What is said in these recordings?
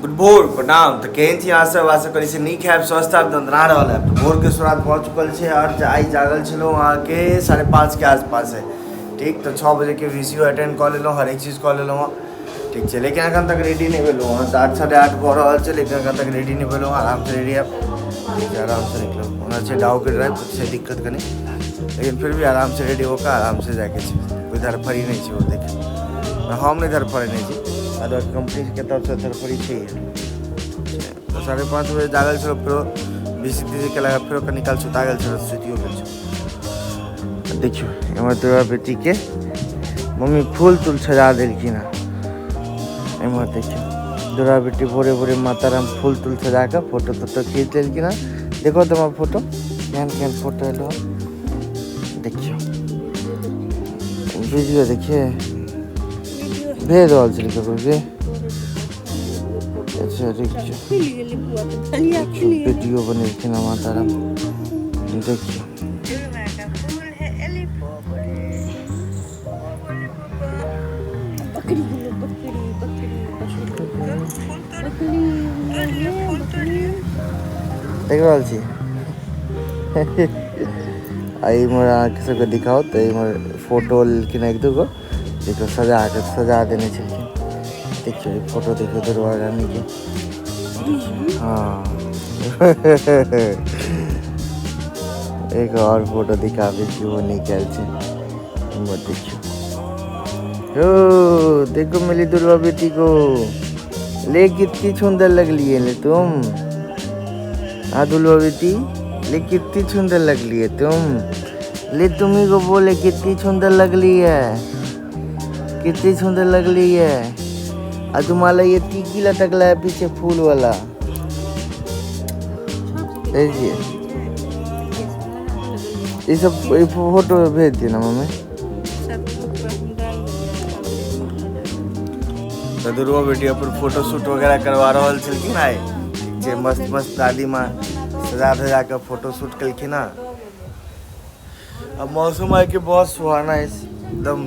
Good भोर, प्रणाम। तऽ केहन छी अहाँ सब? आशा करै छी नीक हैब, स्वस्थ हैब, दन्दना रहल हैब। तऽ भोरके शुरुआत भऽ चुकल छै आओर आइ जागल छलहुँ अहाँके 5:30 के आसपास है, ठीक। तऽ 6 बजेके वी सी ओ अटेंड कऽ लेलहुँ, हरेक चीज कऽ लेलहुँ हँ, ठीक छै। लेकिन एखन तक रेडी नहि भेलहुँ हँ। 8, 8:30 भऽ रहल छै, लेकिन एखन तक रेडी नहि भेलहुँ हँ। आरामसँ रेडी हैब, ठीक छै, आरामसँ निकलब। ओना छै डाउके ड्राइव, तऽ छै दिक्कत कनि, लेकिन फिर भी आरामसँ रेडी होके आरामसँ जाइके छै। कोइ धड़फड़ी नहि छै ओतेक। हम नहि धड़फड़ेने छी, आ दुआरे कम्पनीके तरफसँ धड़फड़ी छै। तऽ 5:30 बजे जागल छलहुँ, फेरो बीसी तीसी केलाके फेरो कनि काल सुता गेल छलहुँ, सुतियो गेल छलहुँ। देखियौ, एम्हर तोरा बेटीके मम्मी फूल तूल सजा देलखिन हँ। एम्हर देखियौ, दुर्गा बेटी भोरे भोरे माता राम फूल तूल सजा कऽ फोटो तोटो खींच लेलखिन हँ। देखो तऽ हमर फोटो केहन केहन फोटो एलो हँ। देखियौ, वीडियो देखिए भेज रहल छलै ककरो के। अच्छा, रुकि जाउ। वीडियो बनेलखिन हँ माता राम, देखियौ। देख रहल छी। आ इम्हर अहाँके सबके दिखाओ तऽ इम्हर फोटो लेलखिन एक दूगो, देखियौ, सजा के सजा देने छलखिन। देखियौ, ई फोटो देखियौ दुर्गा रानी के। हाँ, एक और फोटो दिखाबै छी, ओ निकल छै। इम्हर देखियौ, ओ देखो मेरी दुर्गा बेटी को ले, कितनी सुंदर लगली है ले तुम। हाँ दुर्गा बेटी, ले कितनी सुंदर लगली है तुम। ले तुम्ही को बोले, कितनी सुंदर लगली है, कितनी सुंदर लगली है। और तुम्हारा ये टीकी लटकला है पीछे फूल वाला, देखिए। ये सब ये फोटो भेज दिए ना मम्मी। तऽ दुर्गा बेटी अपन फोटो शूट वगैरह करवा रहल छलखिन आइ, ठीक छै। मस्त मस्त दादी माँ सजा धजा कऽ फोटो शूट केलखिन हँ। अब मौसम आइ के बहुत सुहाना अछि, एकदम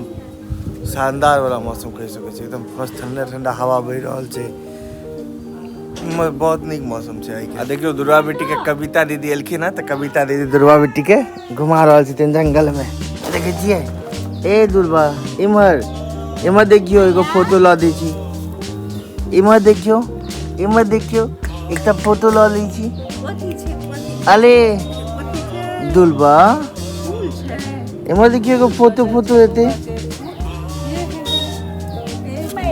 शानदार वाला मौसम कहि सकै छी। एकदम मस्त ठंडा ठंडा हवा बहि रहल छै, बहुत नीक मौसम छै आइ के। आ देखियौ, दुर्गा बेटी के कविता दीदी एलखिन हँ, तऽ कविता दीदी दुर्गा बेटी के घुमा रहल छथिन जंगल में। देखै छियै? ए दुर्गा, इम्हर इम्हर देखियौ, एगो फोटो लऽ दै छी। इम्हर देखियौ, इम्हर देखियौ, एकटा फोटो लऽ लै छी। अरे दुर्गा, इम्हर देखियौ, एगो फोटो फोटो हेतै।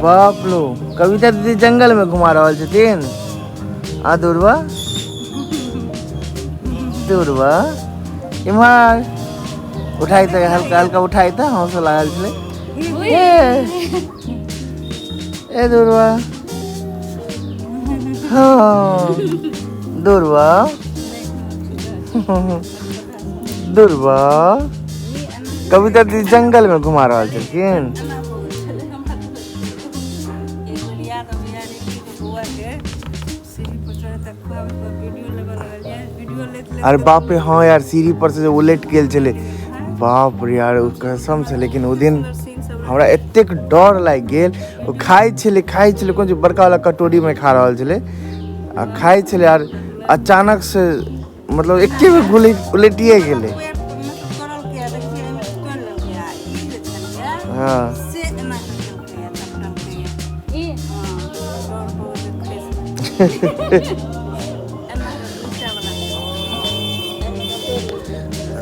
बाप लो, कविता दीदी जंगल में घुमा रहल छथिन। आ दुर्वा, दुर्वा, इम्हर उठाइ तऽ हल्का हल्का उठाइ तऽ हौसला लागल छलै। ए ए दुर्वा, हाँ दुर्वा, दुर्वा, कविता दीदी जंगल में घुमा रहल छलखिन। अरे बाप रे, हाँ यार, सीढ़ी पर से जे उलटि गेल छलै, बाप रे यार, ओ कसम से, लेकिन ओ दिन हमरा एतेक डर लागि गेल। ओ खाइ छलै, खाइ छलै, कोन चीज, बड़का वाला कटोरीमे खा रहल छलै आ खाइ छलै आर अचानक से मतलब एके बेर घुलटि उलटिए गेलै। हाँ,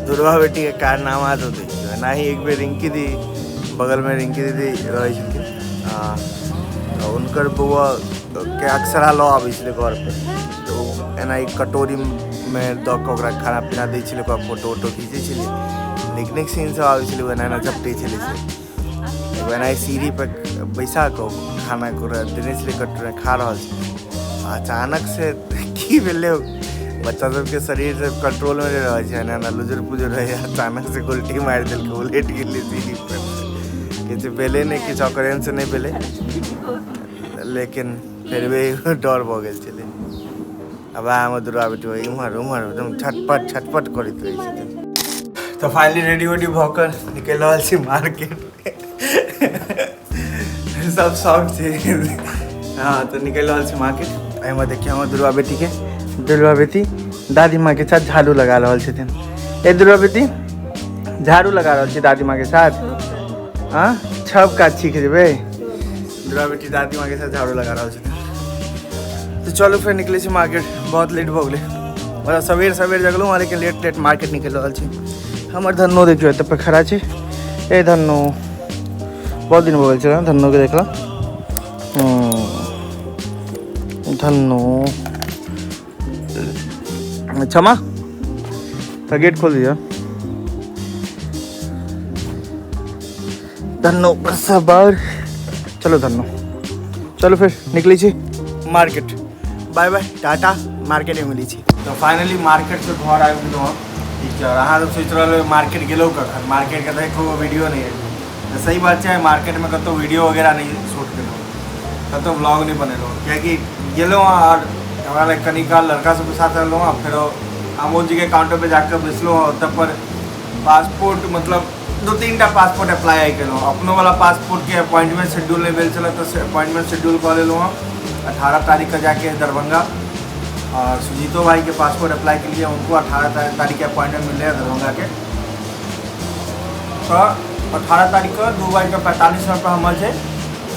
दुर्गा बेटी के कारनामा तो देखियौ। एनाही एक बेर रिंकी दी बगल में रिंकी दीदी रहै छलखिन, तऽ हुनकर बौआ के अक्सरा लऽ आबै छलै घर पर, तऽ ओ एना एक कटोरीमे दऽ कऽ ओकरा खाना पीना दै छलै, ओकरा फोटो वोटो खींचै छलै, नीक नीक सीन सब आबै छलै। ओ एना एना झपटै छलै से एगो एना सीढ़ी पर बैसा कऽ खाना ओकरा देने छलै कटोरी, खा रहल छलै। अचानक से की भेलै, बच्चा सबके शरीर से कंट्रोल में नहि रहै छै, एना एना लुजुर पुजुर रहै, अचानक से गुलटी मारि देलकै, उलटि गेलै सीढ़ी पर। किछु भेलै नहि, किछु ऑकरेंस नहि भेलै, लेकिन फिर भी डर भऽ गेल छलै। आब हमर दुर्गा बेटी इम्हर उम्हर एकदम छटपट छटपट करैत रहै छथिन। तऽ फाइनली रेडी वेडी भऽ कऽ निकलि रहल छी मार्केट। सब शौक छै। हँ, तऽ निकलि रहल छी मार्केट। एहिमे देखियौ हमर दुर्गा बेटीके, दुर्गा बेटी दादी माँके साथ झाड़ू लगा रहल छथिन। ए दुर्गा बेटी, झाड़ू लगा रहल छी दादी माँके साथ? हँ, छब काज सीख जेबै। दुर्गा बेटी दादी माँके साथ झाड़ू लगा रहल छथिन। तऽ चलू फेर निकलै छी मार्केट, बहुत लेट भऽ गेलै। मतलब सवेर सवेर जगलहुँ हँ, लेकिन लेट लेट मार्केट निकलि रहल छी। हमर धन्नो देखियौ एतऽ पर खड़ा छै। ए धन्नो, बहुत दिन भऽ गेल छलै धन्नोके देखला। धन्नो क्षमा तऽ गेट खोल दिअ। धन्नो सबर, चलो धन्नो, चलो फिर निकलै छी मार्केट। बाय बाय, टाटा, मार्केटमे मिलै छी। तऽ फाइनली मार्केटसँ घर आबि गेलहुँ हँ। ठीक छै, आओर अहाँ सब सोचि रहल हेबै मार्केट गेलहुँ कखन, मार्केटके तऽ एको गो वीडियो नहि अछि। तऽ सही बात छै, मार्केटमे कतहु वीडियो वगैरह नहि शूट केलहुँ, कतहु व्लॉग नहि बनेलहुँ, कियाकि गेलहुँ हँ आओर हमरा लग कनि काल लड़का सबके साथ रहलहुँ हँ। फेरो आमोद जीके काउंटर पे जाकऽ बैसलहुँ हँ, ओतऽ पर पासपोर्ट, मतलब 2-3 टा पासपोर्ट अप्लाई आइ केलहुँ। अपनो वाला पासपोर्टके अपॉइंटमेंट शेड्यूल नहि भेल छलै, तऽ अपॉइंटमेंट शेड्यूल कऽ लेलहुँ हँ 18 तारीखके जाके दरभंगा। और सुजीतो भाई के पासपोर्ट अप्लाई के लिए उनको 18 तारीख के अपॉइंटमेंट मिल रहा है दरभंगा के। तो 18 तारीख के 2:45 पर हमर छै,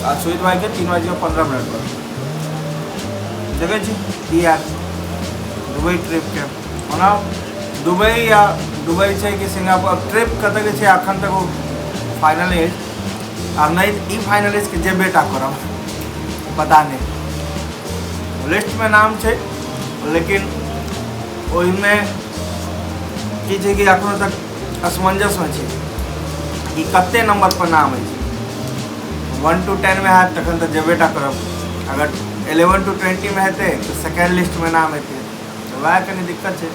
आ सुजीत भाई के 3:15 पर। देखै छी की यार दुबई ट्रिप के, ओना दुबई या दुबई छै कि सिंगापुर ट्रिप कतऽ के छै अखन तक ओ फाइनल नहि अछि। आब नहि ई फाइनल अछि कि जेबे टा करब, पता नहि। लिस्टमे नाम छै, लेकिन ओहिमे की छै कि एखनो तक असमंजसमे छै कि कते नंबर पर नाम अछि। 1 to 10 मे हैत तखन तऽ जेबे टा करब, अगर 11 to 20 मे हेतै तऽ सेकेंड लिस्टमे नाम हेतै, तऽ वएह कनि दिक्कत छै।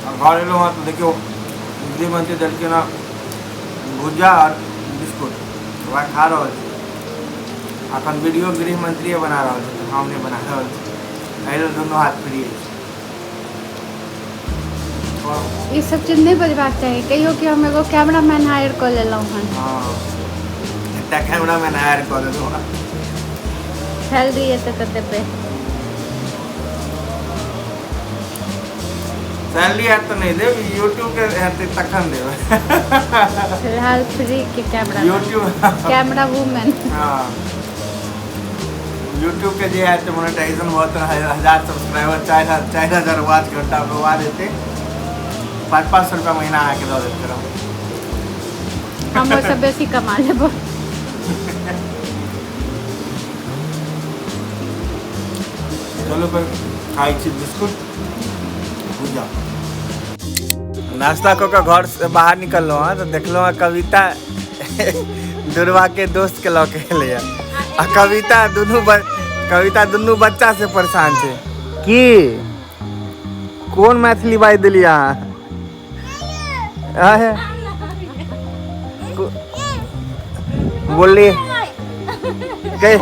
आ घर एलहुँ हँ तऽ देखियौ गृहमंत्री देलखिन हँ भुजा आओर बिस्कुट, वएह खा रहल छी। अखन वीडियो गृहमंत्रिए बना रहल छथिन, हम नहि बना रहल छी, एहि लेल दुनू हाथ फ्री अछि। ई सब चीज नहि बजबाक चाही। कहियो कि हम एगो कैमरामैन हायर कऽ लेलहुँ हन। हँ, एकटा कैमरामैन हायर कऽ लेलहुँ हन। सैलरी एतै तऽ देबै। सैलरी आयत तऽ नहि देब, यूट्यूब के हेतै तखन देब। फिलहाल फ्री के कैमरा, यूट्यूब कैमरा वुमेन। हाँ, यूट्यूब के जे आयत मोनेटाइजेशन बहुत 1000 सब्सक्राइबर, 4000 वाच घंटा के बाद हेतै, 500-500 रुपया महीना अहाँके दऽ देब करब। हम ओहिसँ बेसी कमा लेब। चलो फिर खाइ छी बिस्कुट भुजा। नाश्ता कऽ कऽ घर से बाहर निकललहुँ हँ तऽ देखलहुँ हँ कविता दुर्वा के दोस्त के लऽ के एलैया, आ कविता दुनू बच्चा से परेशान छै। की कोन मैथिली बाजि देलियै अहाँ? आहे बोलली के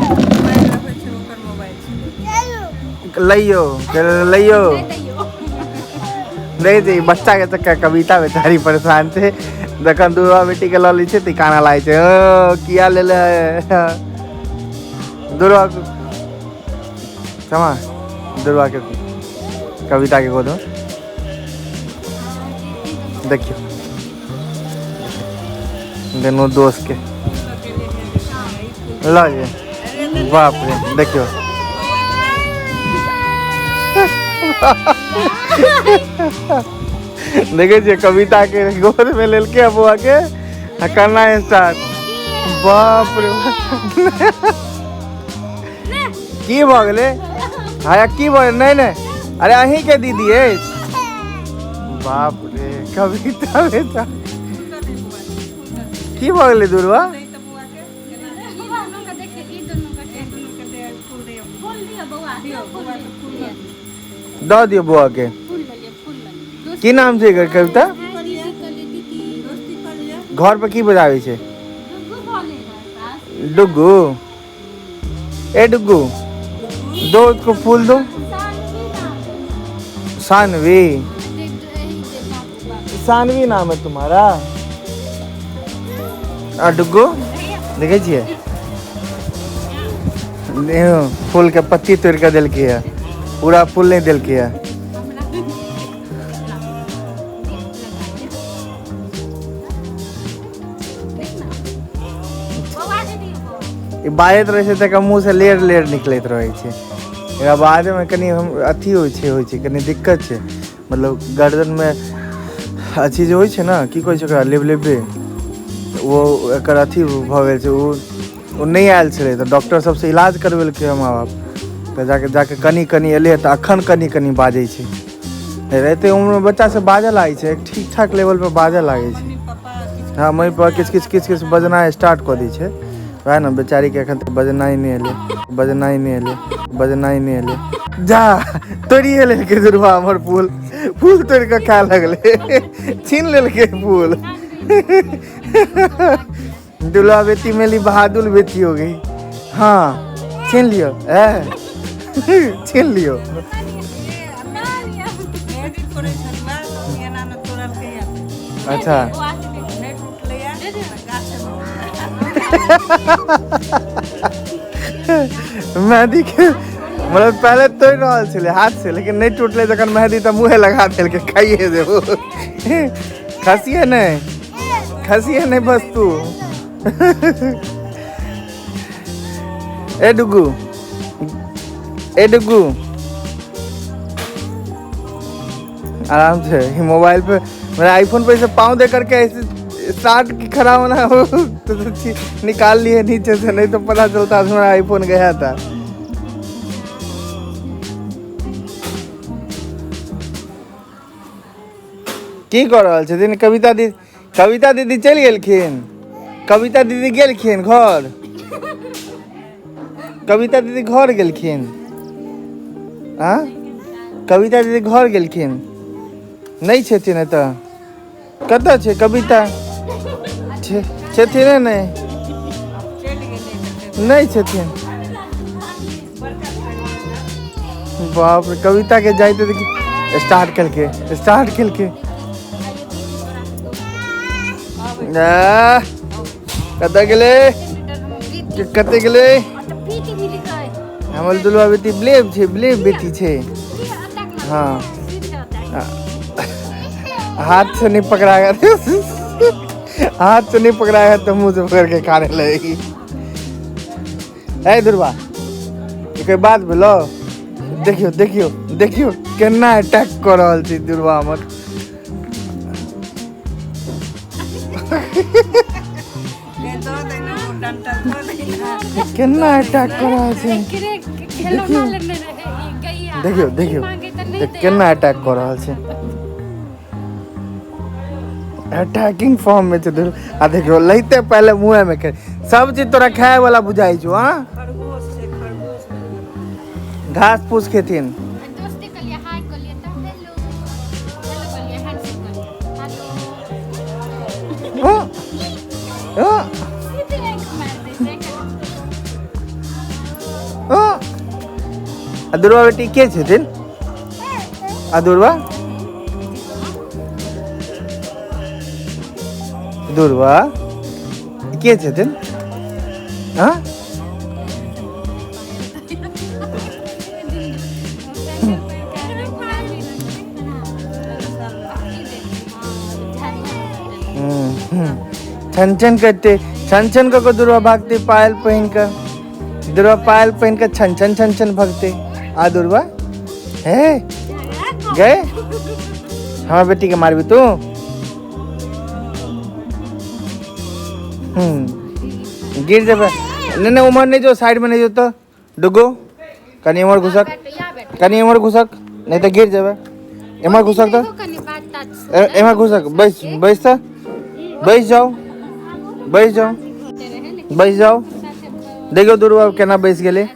लइयो लइयो नहीं जी, बच्चा के चक्कर कविता बेचारी परेशान छै। जखन दुर्गा बेटी के लऽ लै छै तऽ काना लागै छै, ओ किया लेले दुर्गा क्षमा दुर्गा के कविता के गोद में देखियो दुनू दोस्त के लऽ जे, बाप रे देखियो। देखे छियै कविता के गोद में लेलके बौआ के आ करना स्टार्ट। बाप रे की भऽ गेलै? हाया की भऽ गेलै? नहीं नहीं, अरे अहीं के दीदी अछि। बाप रे कविता बेटा की भऽ गेलै दुर्वा? दऽ दियौ बौआ के। की नाम छै एकर कविता? घर पर की बजाबै छै? डुग्गू। ए डुग्गू दो उसको फूल दो। सानवी, सानवी नाम है तुम्हारा। आ डुग्गू देखे छियै फूल के पत्ती तोड़ के देलकै है, पूरा फूल नहीं देलकै है। ई बाजैत रहै छै तऽ मुँह से लेर लेर निकलैत रहै छै। एकरा बाजैमे कनि हम अथी होइ छै, होइ छै कनि दिक्कत छै, मतलब गर्दनमे अथी जे होइ छै ने, की कहै छै ओकरा, लेबलेबे, ओ एकर अथी भऽ गेल छै। ओ नहि आयल छलै तऽ डॉक्टर सबसँ इलाज करबेलकै माँ बाप, तऽ जाके जाके कनि कनि एलै तऽ अखन कनि कनि बाजै छै। एते उम्रमे बच्चा सब बाजऽ लागै छै, ठीक ठाक लेवल पर बाजऽ लागै छै। हाँ, मम्मी पापा किछु किछु किछु किछु बजनाइ स्टार्ट कऽ दै छै। वएह ने बेचारीके एखन तक बजनाइ नहि एलै, बजनाइ नहि एलै, बजनाइ नहि एलै। जा तोड़िए लेलकै दुर्बा हमर फूल, फूल तोड़ि कऽ खाय लगलै, छीन लेलकै फूल। दुल्हा बेटी मेली बहादुर बेटी हो गई। हाँ छीन लियो, ए छीन लियो। अच्छा मेहदी के मतलब पहले तोड़ रहल छलै हाथ से, लेकिन नहीं टूटलै जखन मेहदी तऽ मुँहे लगा देलकै, खाइए देबो। खसिए नहीं, खसिए नहीं बस तू। ए डुगू, ए डुगू, आराम से मोबाइल पे, मेरा आईफोन पे ऐसे पाँव दे करके ऐसे स्टार्ट की खड़ा होना हो तो निकाल लिए नीचे से, नहीं तो पता चलता मेरा आईफोन गया था। की कर रहल छथिन कविता दीदी? कविता दीदी चलि गेलखिन, कविता दीदी गेलखिन घर, कविता दीदी घर गेलखिन। हाँ कविता दीदी घर गेलखिन, नहीं छथिन एतऽ। कतऽ छै कविता? छथिन नहि, नहीं छथिन। बाप रे, कविता के जाइते देखी स्टार्ट केलकै, स्टार्ट केलकै। कतऽ गेलै, कतऽ गेलै हमर दुलवा बेटी? ब्लेब छै, ब्लेब बेटी छै। हाँ हाथ से नहीं पकड़ाएगा, हाथ से नहीं पकड़ाएगा तो मुंह से पकड़ के खाने लगेगी। ए दुर्वा, एक बात भेलो, देखियो देखियो देखियो केना अटैक कर रहल छै दुर्वा हमर। केना अटैक कर रहल छै, देखियो देखियो देखियो केना अटैक कर रहल छै, अटैकिंग फॉर्म में छै। आ देखियो लैते पहले मुँह में के सब चीज तोरा खाए वाला बुझाई छौ। हाँ घास फूस खेथिन। दुर्वा बेटी के छथिन? आ दुर्वा, दुर्वा के छथिन? हाँ छन छन करते, छन छन कऽ दुर्वा भागते, पायल पहिन कऽ, दुर्वा पायल पहिन कऽ छन छन छन छन भगते। आ दुर्वा हे गए, हमार बेटी के मारबी तू? गिर जेबै। नहीं नहीं उमर नहीं जो, साइड में नहीं जो तो डुगो कनी उमर घुसक, कनी उमर घुसक, नहीं तो गिर जेबै। एमर घुसक तो, एमर घुसक, बैस बैस तो, बैस जाओ, बैस जाओ, बैस जाओ। देखियो दुर्वा केना बैस गेलै,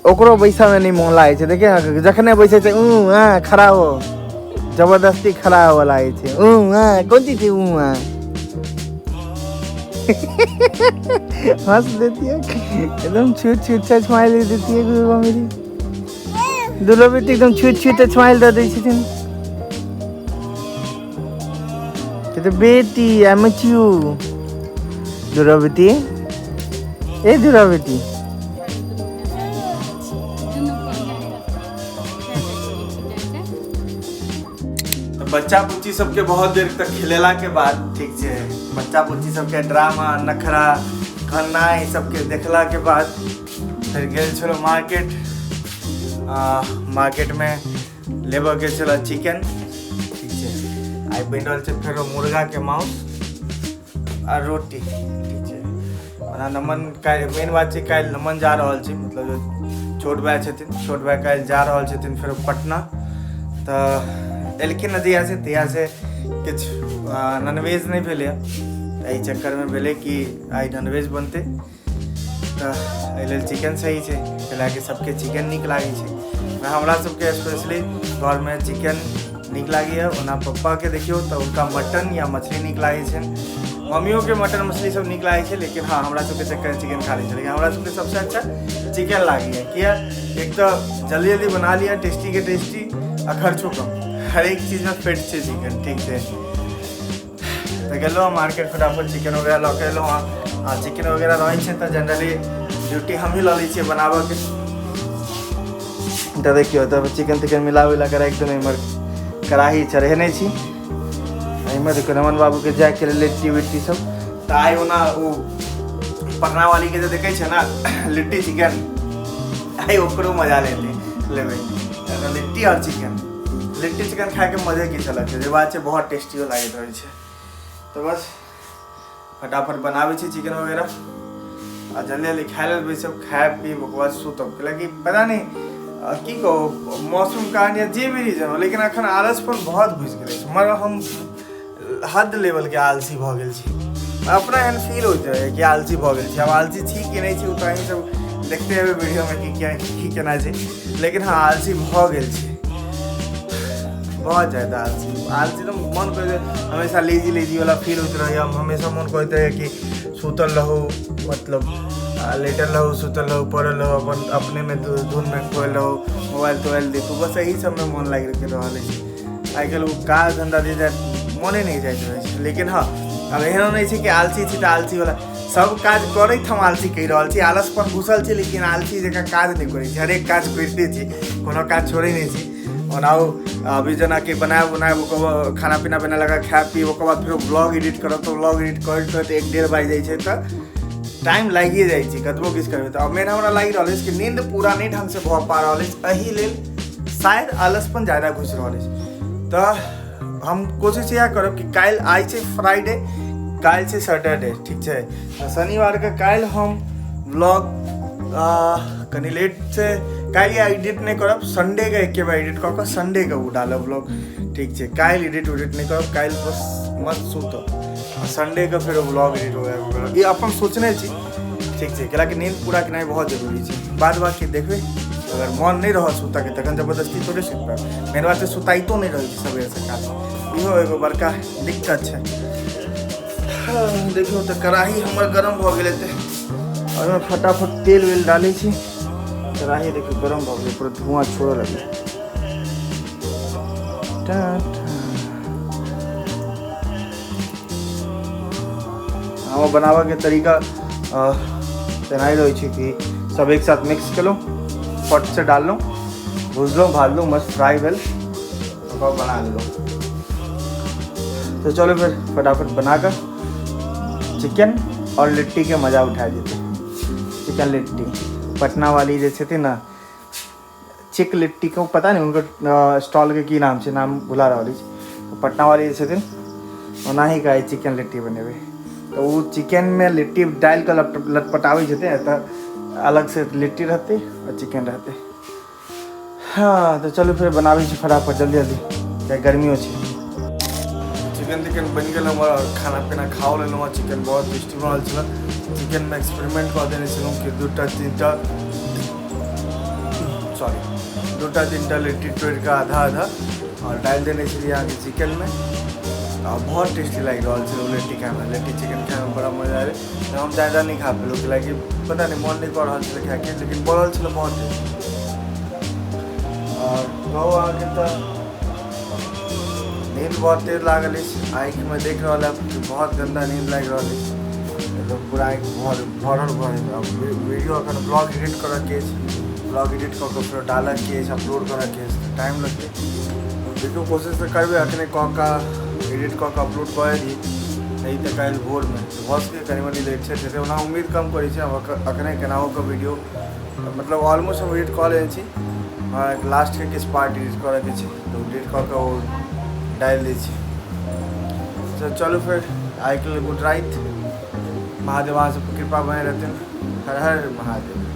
ओकरो बैसमे नहीं मोन लागै छै। देखिए जखने बैसै छै ऊ आ खड़ा हो, जबरदस्ती खड़ा होबऽ लागै छै। ऊ आ कोन चीज छै ऊ आ, हंस देती है एकदम, छूट छूट से स्माइल देती है दुर्वा मेरी। दुर्वा बेटी एकदम छूट छूट स्माइल दऽ दै छथिन। बेटी I miss you Durga बेटी, ए दुर्गा बेटी। बच्चा बुच्ची सबके बहुत देर तक खेलेला के बाद, ठीक छै, बच्चा बुच्ची सबके ड्रामा नखरा खन्ना ई सबके देखला के बाद फेर गेल छलहुँ मार्केट। मार्केटमे लेबऽ के छलै चिकन, ठीक छै। आइ बनि रहल छै फेरो मुर्गाके मांस आ रोटी, ठीक छै। ओना नमन काल्हि, मेन बात छै काल्हि नमन जा रहल छै, मतलब जे छोट भाय छथिन, छोट भाय काल्हि जा रहल छथिन फेरो पटना। तऽ एलखिन हँ जहियासँ तहियासँ किछु नॉनवेज नहि भेलैए, एहि चक्करमे भेलै कि आइ नॉनवेज बनतै, तऽ एहि लेल चिकन सही छै, कैलाकि सबके चिकन नीक लागै छै। हमरा सबके स्पेशली घरमे चिकन नीक लागैए। ओना पप्पाके देखियौ तऽ हुनका मटन या मछली नीक लागै छनि, मम्मियोके मटन मछली सब नीक लागै छै, लेकिन हँ हमरा सबके चक्कर चिकन खा लै छै। लेकिन हमरा सबके सबसँ अच्छा चिकन लागैए, किया एक तऽ जल्दी जल्दी बना लिअ, टेस्टीके टेस्टी आ खर्चो कम, हरेक चीजमे फिट छै चिकन, ठीक छै। तऽ गेलहुँ मार्केट, फटाफट चिकन वगैरह लऽ के एलहुँ। आ चिकन वगैरह रहै छै तऽ जनरली ड्यूटी हमही लऽ लै छियै बनाबऽके। तऽ देखियौ तब चिकन तिकन मिला उला कऽ राखि देलहुँ, इम्हर कड़ाही चढ़ेने छी, एहिमे देखियौ रमन बाबूके जाइके लेल लिट्टी विट्टी सब। तऽ आइ ओना ओ पटना वालीके जे देखै छै ने लिट्टी चिकन, आइ ओकरो मजा लेते लेबै, लिट्टी आओर चिकन। लिट्टी चिकन खाइके मजे किछु अलग छै, जे बात छै बहुत टेस्टियो लागैत रहै छै। तऽ बस फटाफट बनाबै छी चिकन वगैरह आ जल्दी जल्दी खाय लेल बैसब, खायब पीब ओकर बाद सुतब। कैलाकि पता नहि की कहू, मौसम कारण या जे भी रीजन हो, लेकिन अखन आलसपन बहुत घुसि गेल अछि। मगर हम हद लेवलके आलसी भऽ गेल छी, अपना एहन फील होइत रहै कि आलसी भऽ गेल छी। आब आलसी छी कि नहि छी ओ तऽ अहीं सब देखते हेबै वीडियोमे कि क्या की केना छै, लेकिन हँ आलसी भऽ गेल छी, बहुत ज्यादा आलसी। आलसी तऽ मन करैत हमेशा लेजी लेजी वाला फील होइत रहैए, हमेशा मन करैत रहैए कि सुतल रहू, मतलब लेटल रहू, सुतल रहू, पड़ल रहू, अपन अपनेमे धुनमे खोयल रहू, मोबाइल तोबाइल देखू, बस एही सबमे मन लागि रहल अछि। आइ काल्हि ओ काज धन्धा जे जाय मने नहि जाइत रहै छै। लेकिन हँ आब एहनो नहि छै कि आलसी छी तऽ आलसीवला सब काज करैत हम आलसी कहि रहल छी, आलसपन घुसल छी, लेकिन आलसी जकाँ काज नहि करै छी, हरेक काज करिते छी, कोनो काज छोड़ै नहि छी। ओना अभी जेनाकि बनायब उनायब, ओकर बाद खाना पीना बना लगा खायब पीब, ओकर बाद फेरो ब्लॉग एडिट करब, तऽ ब्लॉग एडिट करैत करैत 1-1.5 बाजि जाइ छै, तऽ टाइम लागिए जाइ छै कतबो किछु करबै। तऽ मेन हमरा लागि रहल अछि कि नींद पूरा नहि ढङ्गसँ भऽ पा रहल अछि, एहि लेल शायद आलसपन ज्यादा घुसि रहल अछि। तऽ हम कोशिश इएह करब कि काल्हि, आइ छै फ्राइडे, काल्हि छै सैटरडे, ठीक छै, तऽ शनिवारके काल्हि हम ब्लॉग कनि लेटसँ काल्हि एडिट नहि करब, संडेके एके बेर एडिट कऽ कऽ संडेके ओ डालब ब्लॉग, ठीक छै। काल्हि एडिट उडिट नहि करब, काल्हि बस मस्त सुतब आ संडेके फेर ब्लॉग एडिट वगैरह करब, ई अपन सोचने छी, ठीक छै। कैलाकि नींद पूरा केनाइ बहुत जरूरी छै। बाद बाकी देखबै, अगर मन नहि रहत सुतऽके तखन जबरदस्ती थोड़े सुति पायब। मेन बात छै सुताइतो नहि रहै छै सबेर सकाल, इहो एगो बड़का दिक्कत छै। देखियौ तऽ कड़ाही हमर गरम भऽ गेलै, तऽ ओहिमे फटाफट तेल वेल डालै छी। कड़ाही देखियौ गरम भऽ गेलै, पूरा धुआँ छोड़ऽ लगलै। हमर बनाबऽके तरीका तेनाही रहै छै कि सब एक साथ मिक्स केलहुँ, फटसँ डाललहुँ, भुजलहुँ भाजलहुँ, मस्त फ्राई भेल, ओकर बना लेलहुँ। तो चलो फिर फटाफट बना कर चिकन और लिट्टी के मजा उठा देते। चिकन लिट्टी पटना वाली जे छथिन ने चिक लिट्टी के, पता नहीं उनकर स्टॉल के की नाम छै, नाम भुला रहल अछि। पटना वाली जे छथिन ओनाही कहै चिकन लिट्टी बनेबै, तऽ ओ चिकनमे लिट्टी डालि कऽ लटपटाबै छथिन, तऽ अलग से लिट्टी रहतै आओर चिकन रहतै। हाँ तऽ चलू फेर बनाबै छी फटाफट जल्दी जल्दी, किएकि गर्मियो छै। चिकन तिकन बनि गेल हमर, खाना पीना खाओ लेलहुँ। चिकन बहुत टेस्टी बनल छल। चिकनमे एक्सपेरिमेंट कऽ देने छलहुँ कि दूटा तीनटा, सॉरी, दूटा तीनटा लिट्टी तोड़ि कऽ आधा आधा आओर डालि देने छलियै अहाँके चिकनमे, आ बहुत टेस्टी लागि रहल छलै ओ लिट्टी खाइमे। लिट्टी चिकन खाइमे बड़ा मजा आयल। हम ज्यादा नहि खा पेलहुँ, कैलाकि पता नहि मन नहि कऽ रहल छलै खाइके, लेकिन बनल छलै बहुत टेस्टी। आओर कहू अहाँके तऽ नींद बहुत तेज लागल अछि, आँखिमे देख रहल है कि बहुत गन्दा नींद लागि रहल अछि, एकदम पूरा आँखि भरल भरल। आब वीडियो अखन ब्लॉग एडिट करऽके अछि, ब्लॉग एडिट कऽ कऽ फेर डालऽके अछि, अपलोड करऽके अछि, तऽ टाइम लगतै। देखियौ, कोशिश तऽ करबै अखने कऽ कऽ एडिट कऽ कऽ अपलोड कऽ दी, नहि तऽ काल्हि भोरमे भऽ सकैए, कनि मनि लेट सेट हेतै। ओना उम्मीद कम करै छी। हम अखने केनाहो कऽ वीडियो मतलब ऑलमोस्ट हम एडिट कऽ लेने छी, लास्टके किछु पार्ट एडिट करऽके छै, तऽ ओ एडिट कऽ कऽ ओ डालि दै छी। तऽ चलू फेर आइके लेल गुड राति। महादेव अहाँ सबके कृपा बने रहथिन। हर हर महादेव।